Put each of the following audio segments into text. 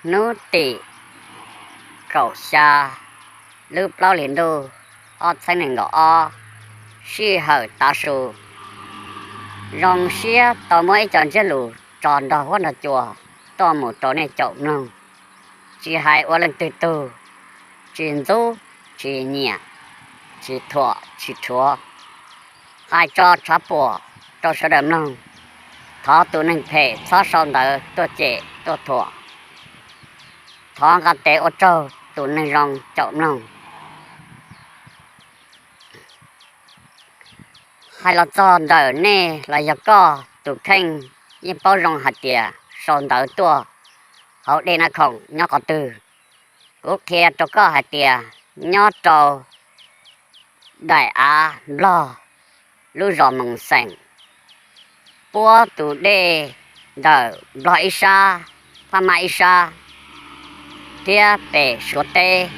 Hnub tim kaum xya lub plaub hlis ntuj ob txhiab nees nkaum ob, sij hawm tav su, zoo siab tau muab ib co ntsiab lus tso nrog huab nrog cua tuaj mus rau nej caum mloog. Tsis hais ua leej twg tug, tsis ntxub, tsis nyiam, tsis thuam, tsis rhuav, hais tso tshav puam rau sawv daws mloog. Thov tus neeg phem txhob sau ntawv tuaj cem tuaj thuam. Thov nqa tes ua tsaug tus neeg zoo caum mloog. Hais los txog ntawm nej los yog koj tus kheej yeej paub zoo hais tias sau ntawv tuaj hauv dej Nab Khoom nyob qhov twg. Kuv qhia rau koj hais tias nyob rau daim av Nplog lub zos Moos Xeem, puab tus dej ntawm Nplog ib sab, Phab Mab ib sab, thiab pem Suav teb,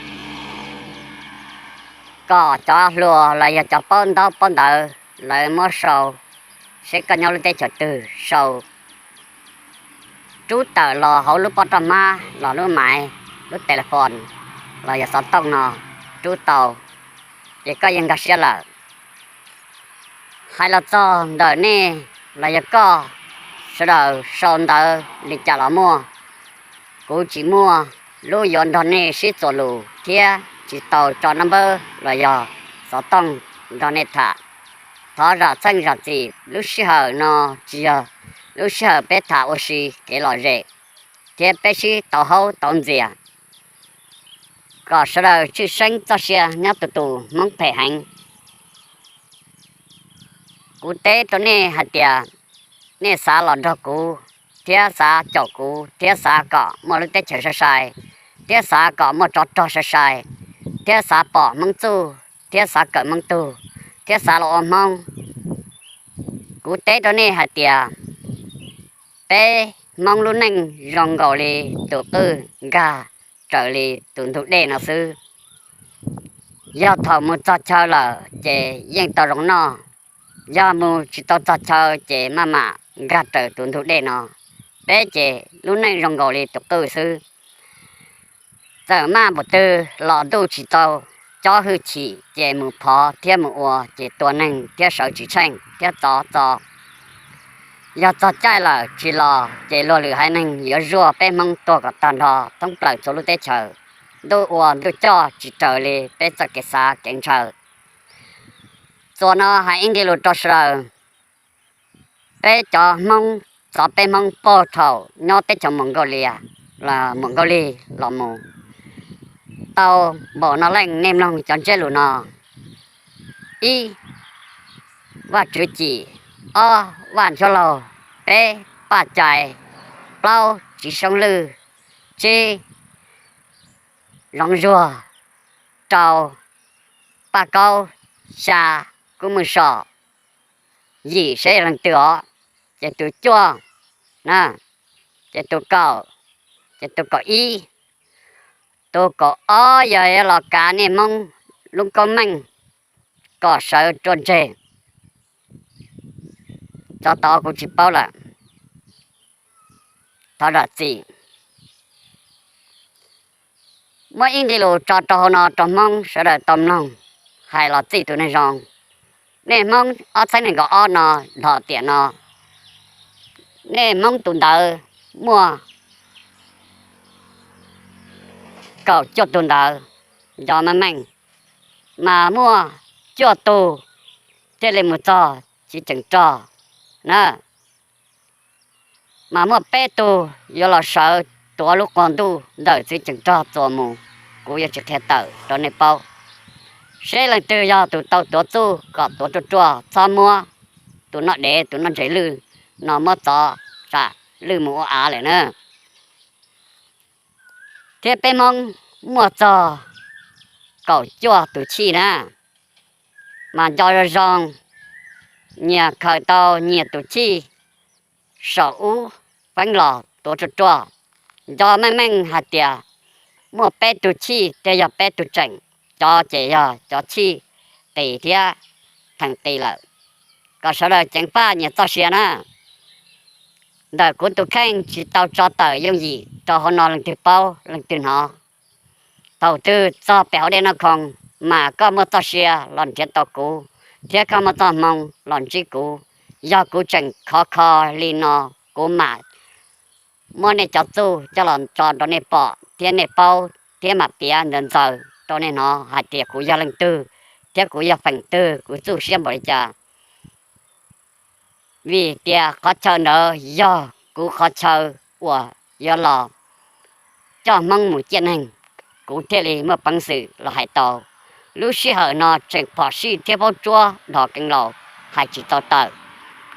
kom cov hluas los yog cov paub ntaub paub ntawv lawv muab sau seb koj nyob lub teb chaws twg, sau rub tawm los hauv lub pob roj hmab los lub maiv, lub telephone los yog xov tooj no rub tau, ces koj yeej nkag siab lawm. Hais los txog ntawm nej los yog koj, sawv daws sau ntawv li cas los muaj, kuv tsis muaj lub yuav nrog nej sib txuas lus thiab tsis tau tso naj npawb los yog xov tooj nrog nej tham. Thov zam txheej zam txim, lub sij hawm no tsis yog lub sij hawm peb tham ua si kev lom zem thiab peb sib tau haub tau ntxias, kom sawv daws tshwj xeeb txoj sia nyob tus tus Hmoob phem heev. Kuv teb rau nej hais tias nej xav los nrog kuv thiab xav caum kuv thiab xav kom muaj lub teb chaws sai sai, thiab xav kom muaj tsov rog sai sai, thiab xav pom Hmoob txuj, thiab xav kawm Hmoob tug, thiab xav los ua Hmoob. Kuv teb rau nej hais tias peb Hmoob lub neej zoo nkaus li tus qwj nkag raws li tus ntug dej no xwb. Yog thaum mus txog chaw lawm ces yeej tau zoo noj, yog mus tsis tau txog chaw ces maj mam nkag raws tus ntug dej no. Peb ces lub neej zoo nkaus li tus qwj xwb. Txawm maj npaum twg los ntuj tsis tau cob hwj chim ces mus phov thiab mus ua ces tua neeg thiab sawv tsis tsheej thiab txov txo. Yog txog caij lawm tsis los ces luag lwm haiv neeg yuav zuaj peb Hmoob tuag kom tag nrho thoob plaws txhua lub teb chaws. Ntuj ua ntuj coj tsis raws li peb txoj kev xav kev ntshaw. Txuas no hais ib nqe lus rau sawv daws, peb cov Hmoob, txog peb Hmoob puag thaum nyob teb chaws Mongolia los Mongolia los mus tau npaum no leej, nej mloog cov ntsiab lus no: ib, Vaj Tswv Cim; ob, Vaj Nchuab Laug; peb, Paj Cai; plaub, Tsis Soob Lwj; tsib, Zoov Zuag; rau, Paj Kaub; xya, Kub Mws So; yim, seb leej twg os. Ces tus cuaj, ces tus kaum, ces tus kaum ib, tus kaum ob yog los kav nej Hmoob lub koob meej kom sawv ruaj ntseg. Cov tod kuv tsis paub lawm, thov zam txim. Muab ib nqe lus tso rau hauv no rau Hmoob sawv daws tau mloog, hais los txij tus neeg zoo. Nej Hmoob ob txhiab nees nkaum ob no, dhos tiam no, nej Hmoob tus ntawv muaj kaum cuaj tug ntawv, nco meej meej, mas muaj cuaj tug thiaj li mus txog txiv tseem rog na, mas muaj peb tug yuav los sawv tuav lub quag ntuj ntawm txiv tseem rog txuas mus. Kuv yuav tsis qhia tawm rau nej paub, seb leej twg yog tus tau tuav txuj kom tuav ruaj ruaj, txhob muab tus noj dev tus noj ntses lwj no muab txov tsam lwj mus ua av lawm na. Thiab peb Hmoob muaj txog kaum cuaj tus chij na, mas nco zoo zoo, nyias khaws tau nyias tus chij saum ub feeb los tuav ruaj ruaj. Nco meej meej hais tias muaj peb tug chij thiaj yog peb tug tseem, cov ces yog cov chij qis thiab theem qis lawm. Kom sawv daws ceev faj nyias txoj sia na. Ntawm kuv tus kheej tsis tau tso tawm yooj yim rau hauv no leej twg paub leej twg hnov. Thaum twg txog pem hauv dej noj khoo, mas koj muaj txoj sia los nrhiav tau kuv, thiab koj muaj txoj hmoo los ntsib kuv. Yog kuv tseem khov kho li no, kuv mam muab nej cov txuj coj los tso rau nej pom thiab nej paub, thiab mam piav ntxaws ntxaws rau nej hnov hais tias kuv yog leej twg, thiab kuv yog feem twg, kuv txuj siab npaum li cas. Vim tias qhov chaw ntawd yog kuv qhov chaw uas yuav los coj Hmoob mus ciaj neeg, kuv thiaj li muaj peev xwm los hais tau. Lub sij hawm no tseem phom sij thiab paub tsuab dhos keev laus, hais tsis tau tawm.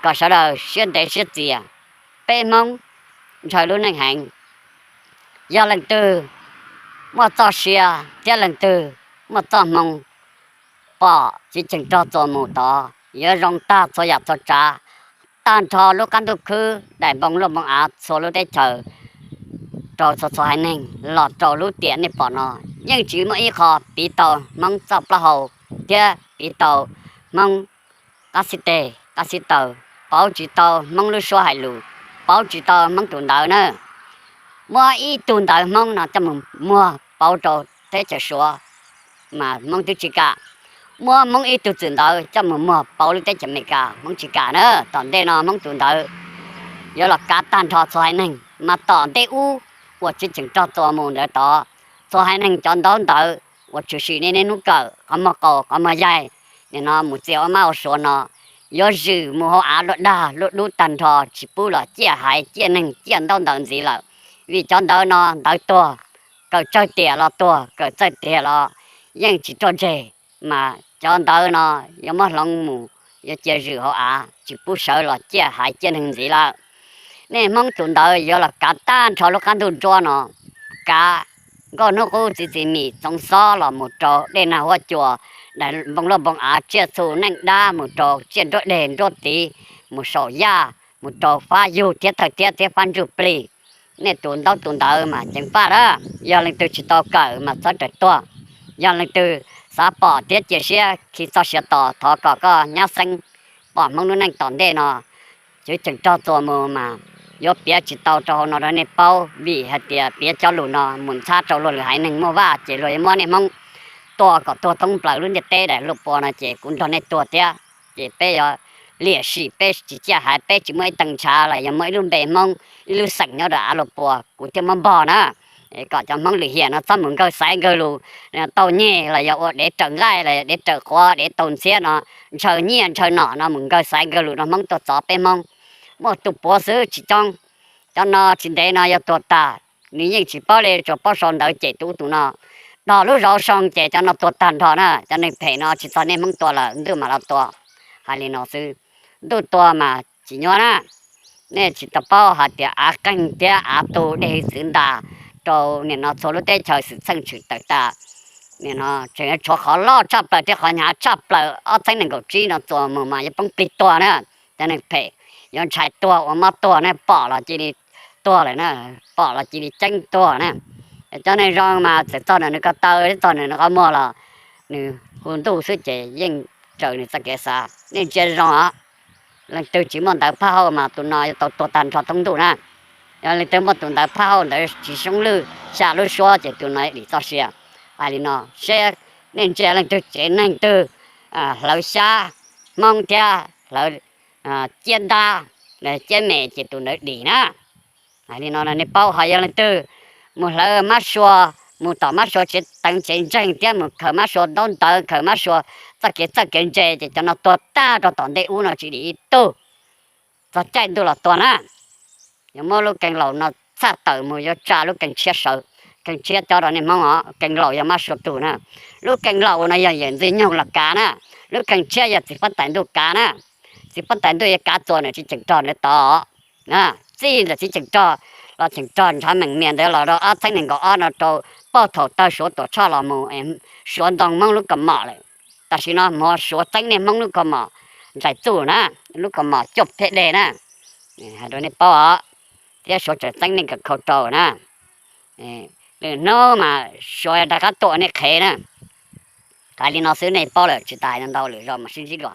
Kom sawv daws siab ntev siab txias, peb Hmoob ntshaw lub neej heev. Yog leej twg muaj txoj sia thiab leej twg muaj txoj hmoo pom tsis cheem rog txuas mus tod, yuav zoo tag txhua yam txhua tsav, tag nrho lub qab ntuj khwb daim npoo luaj npoo av txhua lub teb chaws rau txhua txhua haiv neeg los rau lub tiam nej pom no, yeej tsis muaj ib qho piv tau Hmoob txoj plaub hau thiab piv tau Hmoob qab xib teg qab xib taw, pauv tsis tau Hmoob lub suab hais lus, pauv tsis tau Hmoob tus ntawv na. Muab ib tug ntawv Hmoob no coj mus muag pauv rau teb chaws Suav, mas Hmoob twb tsis kam. Muab Hmoob ib tug txwm ntawv coj mus muag pauv lub teb chaws Amelikas, Hmoob tsis kam na. Tom ntej no Hmoob tus ntawv yuav los kav tag nrho txhua haiv neeg, mas tom ntej ub uas tsis cheem rog txuas mus ntawd tod, txhua haiv neeg cov ntaub ntawv uas tshwm sim niaj hnub kawm qhov muag qaus qhov muag yaig, nim no mus txias ua mab ua suav no, yuav zwm mus hauv av luaj dag luaj dub tag nrho, tsis pub los ciaj haiv ciaj neeg ciaj ntaub ntawv ntxiv lawm. Vim cov ntawv no ntawv tuag, kawm tsawg tiam los tuag, kawm txawj tiam los yeej tsis ruaj ntseg, mas cov ntawv no yuav muab hloov mus, yuav cia zwm hauv av, tsis pub sawv los ciaj haiv ciaj neeg ntxiv lawm. Nej Hmoob tus ntawv yuav los kav tag nrho lub qab ntuj nruab no, kav Nkauj Hnub Qub, Txiv Txim Mis, Txoov Xob los mus rau Dej Nag Huab Cua, daim npoo luaj npoo av, tsiaj txhu neej dab mus rau tsiaj nruab deg nruab tiv, mus saum yaj, mus rau fab yug thiab thawj thiab thiab fab ntsuj plig. Nej tus ntaub tus ntawv mas ceev faj lawm. Yog leej twg tsis tau kawm mas txhob raws tuag. Yog leej twg xav pom thiab cia siab khi txoj sia tos, thov kom koj nyab xeeb pom Hmoob lub neej tom ntej no, tsis cheem rog txuas mus mas yuav piav tsis tau rau hauv no rau nej paub, vim hais tias piav cov lus no mus ntxhab rau luag lwm haiv neeg muaj vaj ces luag yuav muab nej Hmoob tua kom tuag thoob plaws lub ntiaj teb daim luaj pua no ces kuv nrog nej tuag thiab. Ces peb yuav liam sim, peb tsis ciaj haiv, peb tsis muaj ib tee ntshav los yog muaj ib lub npe Hmoob ib lub xeem nyob rau av luaj pua kuv thiaj muab npog na. Kom cov Hmoob lwm hiam no txhob mus nkawg xaiv nkawg lus, tau nyeg los yog ua dev raws nqaij los yog dev raws quav, dev taug ntxhiab no, ntshaw nyiaj ntshaw nom no mus nkawg xaiv nkawg lus no Hmoob tuaj txov peb Hmoob. Muaj tus puav xwb tsis coob. Cov no tsis ntev no yuav tuag tag, nws yeej tsis paub li, tsuas paub sau ntawv cem tus ub tus no. Dog lub zauv zoo ces cov no tuag tag nrho na. Cov neeg phem no tsis txog nej Hmoob tua lawm, ntuj mam los tua. Hais li no xwb, ntuj tua mas tsis nyuaj na. Nej tsis tau paub hais tias av qeeg thiab av tu dej txwv ntas rau nim no txhua lub teb chaws xwm txheej tshwm tawm tas. Nim no tseem tshuav qhov loj tshaj plaws thiab qhov hnyav tshaj plaws ob txhiab nees nkaum tsib no txuas mus mas yuav poob plig tuag na. Cov neeg phem yuav ntshai tuag ua mob tuag na, pom los cia li tuag lawm na, pom los cia li ceeb tuag na. Cov neeg zoo mas txawm txog ntawm nws ko taw thiab txog ntawm nws qhov muag los nws hu ntuj xwb ces yeej raws nws txoj kev xav. Nej ntsia zoo os, leej twg tsis muaj ntawv phaj hauj mas tus no yuav tau tuag tag nrho thoob ntuj na. Yog leej twg muaj tus ntawv phaj hauj ntawd tsis soob lwj xya lub suab ces tus no dim txoj sia. Hais li no seb, nej ntsia leej twg tsev neeg twg hlawv xyab Hmoob thiab hlawv ciab ntab, ciab mem ces tus ntawd dim na. Hais li no nej paub, ho yog leej twg mus hlawv mab sua, mus tom mab sua tsev teev tsev ntseeg thiab mus khaws mab sua ntaub ntawv, khaws mab sua txoj kev txawj kev ntse ces cov no tuag tag rau tom ntej ub no tsis dim ib tug. Txog caij ntuj los tuag na. Yuav muab lub kee laus no txhaj tawm mus yuav tsa lub kee tshiab sawv. Kee tshiab cob rau nej Hmoob os, kee laus yog mab sua tug na. Lub kee laus no yog yawm Ntxwg Nyoog los kav na, lub kee tshiab yog txiv huab tais ntuj kav na. Txiv huab tais ntuj yuav kav txuas ntawm txiv cheem rog ntawd tod. Txij ntawm txiv cheem rog los cheem rog ntshav meem mias ntawd los rau ob txhiab nees nkaum ob no rau pog thaum tawg Suav tuam tshoj los mus, Suav ntoo Hmoob lub kaus mom lawm. Tam sim no mus Suav txeeb nej Hmoob lub kaus mom ntsais txuj na, lub kaus mom cuaj phem dej na. Hais rau nej paub os, thiab Suav tseem txeeb nej kaus khau rau na. Lwm hnub mas Suav rov qab tuaj ua nej qhev na. Hais li no xwb nej paub lawm, tsis tas hais ntau lwm zaus mas sib ntsib dua.